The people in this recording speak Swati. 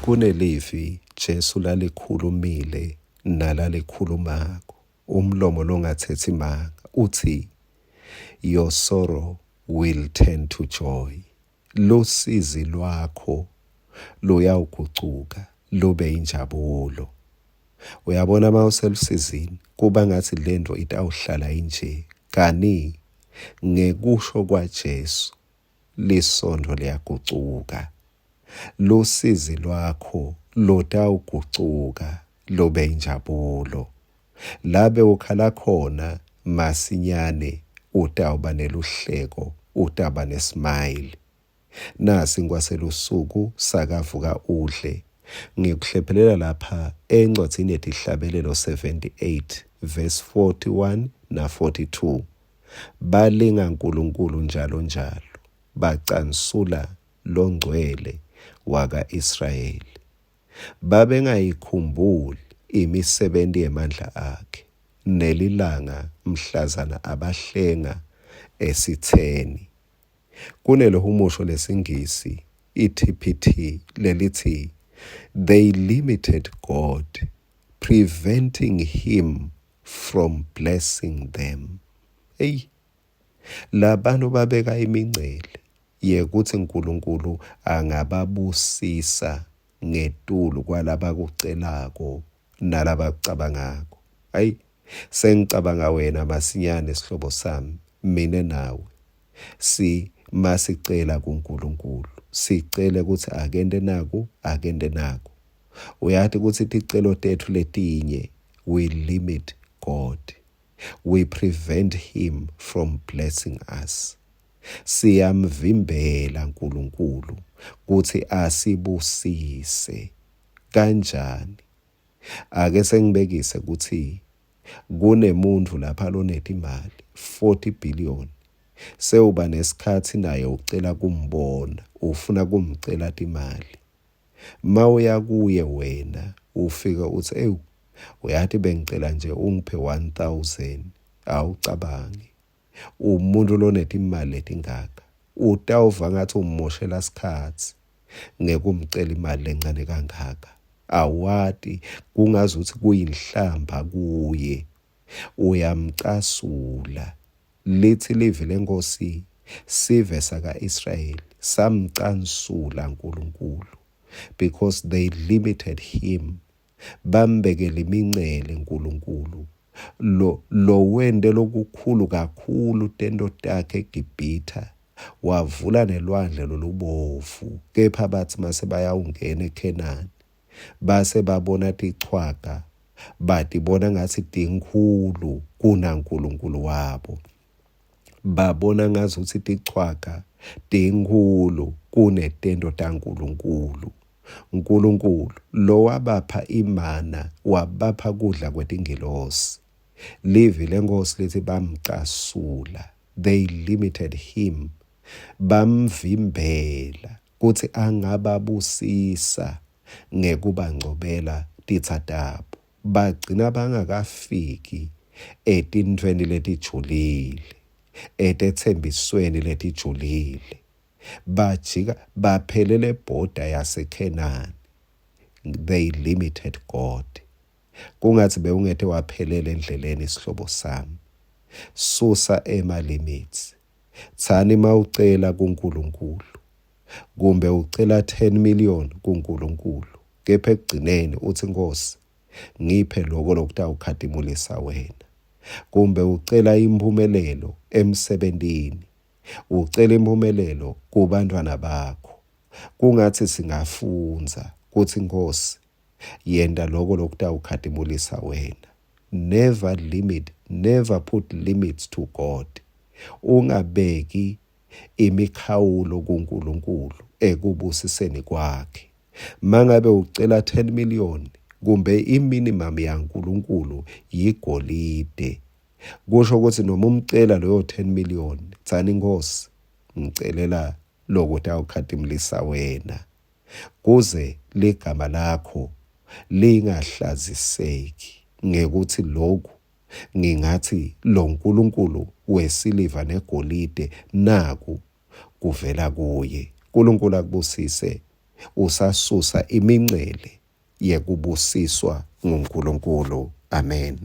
Kunelivi Jesu lalikhulumile nalalikhulumako, umlomo longatsetsi manga, utsi, Your sorrow will turn to joy. Lusizi lwakho luyawugucuka lube injabulo. Uyabona uma uselusizini kuba ngathi lento itawuhlala inje kani ngekusho kwaJesu lisondo liyagucuka. Lusizi lwakho lutawugucuka lube injabulo. La bewukhala khona masinyane utawuba neluhleko, utawuba nesmile. Nasi ngwaselusuku sakavuka udle. Ngikuhlephelela lapha encwadzini yetihlabelelo 78 verse 41 na 42. Balinga Nkulunkulu njalo njalo, bacansula longcwele waka-Israyeli. Babengayikhumbuli imisebenti yemandla akhe, nelilanga mhlazana abahlenga esitseni. Kunelihumusho lesiNgisi i-TPT lelithi they limited God, preventing him from blessing them. Eyi, labantu babeka imincele yekutsi Nkulunkulu angababusisa ngetulu kwalabakucelako nalabakucabangako. Ayi, sengicabanga wena masinyane sihlobo sami, mine nawe. Si masicela kuNkulunkulu, sicele kutsi akente naku, akente naku. Uyati kutsi ticelo tetfu letinye we limit God. We prevent him from blessing us. Siyamvimbela Nkulunkulu kutsi asibusise. Kanjani? Ake sengibekise kutsi kunemuntfu lapha lonetimali 40 billion sewuba nesikhatsi naye ucela kumbona ufuna kumcela timali mawuya kuye wena ufike utsi ewu uyati bengicela nje ungiphe 1000 awucabangi umuntu lonetimali letingaka utawuva ngathi ummoshela sikhatsi ngekumcela imali lencane kangaka awati kungazuthi kuyinhlamba kuye uyamcasula lithi livi lenkosi sive saka-Israyeli samcansula uNkulunkulu because they limited him bambekela imincele uNkulunkulu lo lowente lokukhulu kakhulu tento takhe eGibhitha wavula nelwandle lolubovu kepha bathi mase bayawungena eKhenani base babona tichwaga batibona ngathi tinkhulu kunaNkulunkulu wabo babona ngazuthi tichwaga tinkhulu kunetento taNkulunkulu Nkulunkulu lowabapha imana wabapha kudla kwetingilosi livi lenkosi lithi bamcasula they limited him bamvimbela kutsi angababusisa ngekubangcobela titsa tabo bagcina bangakafiki etintfweni letijulile etetsembisweni letijulile bajika baphelele ebhoda yaseKhenani they limited God kungathi bewungete waphelela endleleni sihlobo sami susa ema limits tsani mawucela kuNkulunkulu kumbe ucela 10 million kuNkulunkulu kepha ekugcineni uthi Nkosi ngiphe lokho lokutawukhatimulisa wena kumbe ucela impumelelo emsebentini ucela impumelelo kubantwana bakho kungathi singafundza kuthi Nkosi yenta lokho lokutawukhatimulisa wena never limit never put limits to God ungabeki imikhawulo kuNkulunkulu ekubusiseni kwakhe mangabe ucela 10 million kumbe iminimum yaNkulunkulu yigolide kusho ukuthi noma umcela leyo 10 million tsani inkosi ngicelela lokutawukhatimulisa wena kuze ligama lakho lingahlaziseki ngekuthi lokhu ngingathi lo nkulunkulu wesiliva negolide naku kuvela kuye. uNkulunkulu akubusise. Usasusa imincele yekubusiswa nguNkulunkulu. Amen.